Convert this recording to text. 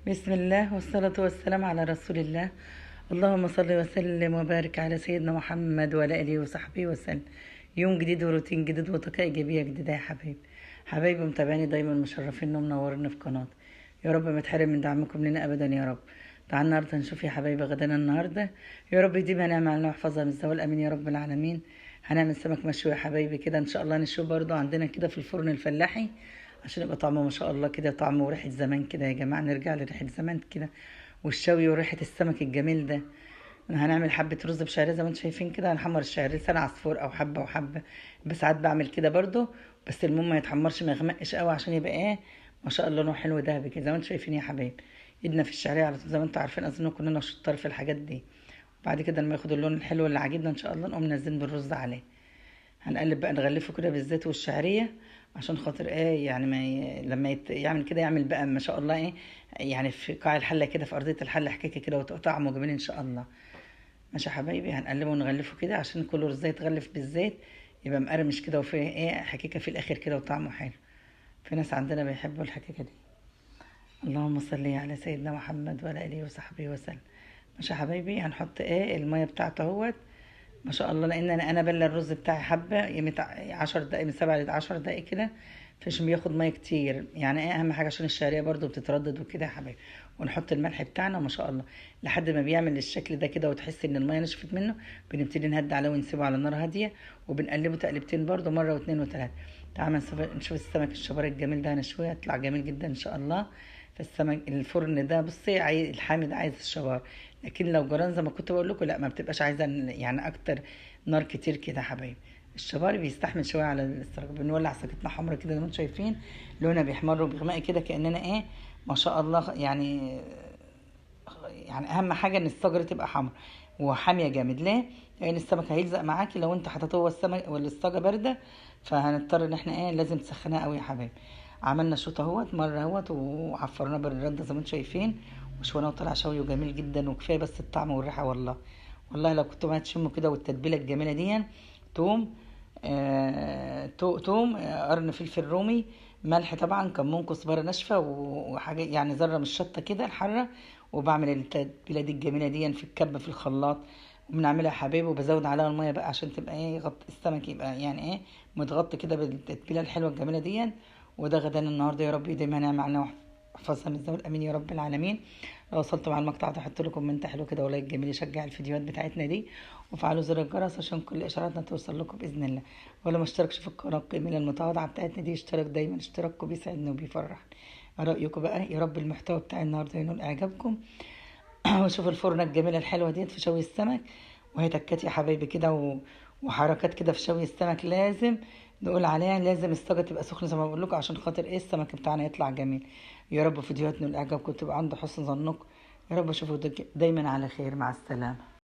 بسم الله والصلاة والسلام على رسول الله. اللهم صل وسلم وبارك على سيدنا محمد وعلى آله وصحبه وسلم. يوم جديد وروتين جديد وطاقة إيجابية جديدة يا حبايبي. حبايبي متابعيني دايما مشرفينا ومنورينا في قناتي، يا رب ما تحرم من دعمكم لنا أبدا يا رب. تعالوا النهارده نشوف يا حبايبي غدانا النهارده، يا رب يديمها نعمة علينا ويحفظها من الزوال، امين يا رب العالمين. هنعمل سمك مشوي يا حبايبي كده ان شاء الله، نشوي برضو عندنا كده في الفرن الفلاحي عشان يبقى طعمه ما شاء الله كده، طعمه وريحه زمان كده يا جماعة، نرجع لريحه زمان كده والشوي وريحه السمك الجميل ده. هنعمل حبه رز بشعريه زي ما انتم شايفين كده، هنحمر الشعرية لسان عصفور او حبه وحبه، بس ساعات بعمل كده برضو، بس المهم ما يتحمرش ما يغمقش قوي عشان يبقى ايه ما شاء الله لونه حلو دهبي كده زي ما انتم شايفين يا حبايبي. ايدنا في الشعرية على طول زي ما انتم عارفين، اظن كلنا شطار في الحاجات دي. وبعد كده لما ياخد اللون الحلو اللي عاجبنا ان شاء الله نقوم نازلين بالرز عليه. هنقلب بقى نغلفه كده بالزيت والشعريه عشان خاطر ايه يعني ما لما يعمل كده يعمل بقى ما شاء الله ايه يعني في قاع الحلة كده، في ارضية الحلة حكاكه كده وطعمه جميل ان شاء الله. ماشي يا حبايبي، هنقلبه ونغلفه كده عشان كل رزايه يتغلف بالزيت يبقى مقرمش كده وفيه ايه حكيكه في الاخر كده وطعمه حلو. في ناس عندنا بيحبوا الحكيكه دي. اللهم صل على سيدنا محمد وعلى اله وصحبه وسلم. ماشي يا حبايبي، هنحط ايه المية بتاعته اهوت ما شاء الله، لان انا بله الرز بتاعي حبه قيمة 10 دقايق، من 7 ل 10 دقايق كده، فمش بياخد مية كتير يعني ايه، اهم حاجة عشان الشعرية برده بتتردد وكده يا حبايبي. ونحط الملح بتاعنا ما شاء الله لحد ما بيعمل الشكل ده كده وتحس ان المية نشفت منه، بنبتدي نهدي عليه ونسيبه على نار هادية، وبنقلبه تقلبتين برده مرة واثنين وثلاثة. تعالوا نشوف السمك الشبار الجميل ده هنشويه، هيطلع جميل جدا ان شاء الله. فالسمك الفرن ده بصي الحامي ده عايز الشبار، لكن لو جران زي ما كنت بقول لكم لا ما بتبقاش عايزه يعني اكتر نار كتير كده يا حبايبي. الشبار بيستحمل شوية على السرج. بنولع سكتنا حمرا كده زي ما انتم شايفين، لونها بيحمر وبيغمق كده كاننا ايه ما شاء الله يعني اهم حاجة ان الصجره تبقى حمرا وحاميه جامد. ليه؟ لان السمك هيلزق معاكي لو انت حطيته هو السمك ولا الصاجه باردة، فهنضطر ان احنا ايه لازم تسخنها قوي يا حبايبي. عملنا شوط اهوت مرة اهوت وعفرناه بالرده زي ما انتم شايفين، وشويناه وطلع شوي جميل جدا، وكفاية بس الطعم والريحه. والله والله لو كنتوا هتشموا كده، والتتبيله الجميلة دي توم توم قرن فلفل رومي، ملح طبعا، كمون، كزبره ناشفة، وحاجه يعني ذره من الشطه كده الحارة. وبعمل التتبيله دي الجميلة دي في الكبه في الخلاط، وبنعملها يا حبايبي، وبزود عليها المية بقى عشان تبقى ايه غط السمك يبقى يعني ايه متغطي كده بالتتبيله الحلوة الجميلة دي. وده غدانا النهارده، يا رب يديمها نعمه علينا ويحفظها من الزوال، امين يا رب العالمين. لو وصلتوا مع المقطع ده حطوا لكم comment حلو كده و like جميل يشجع الفيديوهات بتاعتنا دي، وفعلوا زر الجرس عشان كل اشعاراتنا توصل لكم باذن الله. ولا ما اشتركش في القناة الجميلة المتواضعة بتاعتنا دي اشترك دايما، اشتراككم بيسعدنا وبيفرحنا. رايكم بقى يا رب المحتوى بتاع النهارده ينول اعجابكم. وشوفوا الفرنه الجميلة الحلوة ديت في شوي السمك، وهي تكات يا حبايبي كده وحركات كده في شوي السمك لازم نقول عليها، لازم الصاجه تبقى سخنة زي ما بقول لكم عشان خاطر ايه السمك بتاعنا يطلع جميل. يا رب فيديوهاتنا اعجابكم تبقى عند حسن ظنكم، يا رب اشوفكم دايما على خير. مع السلامة.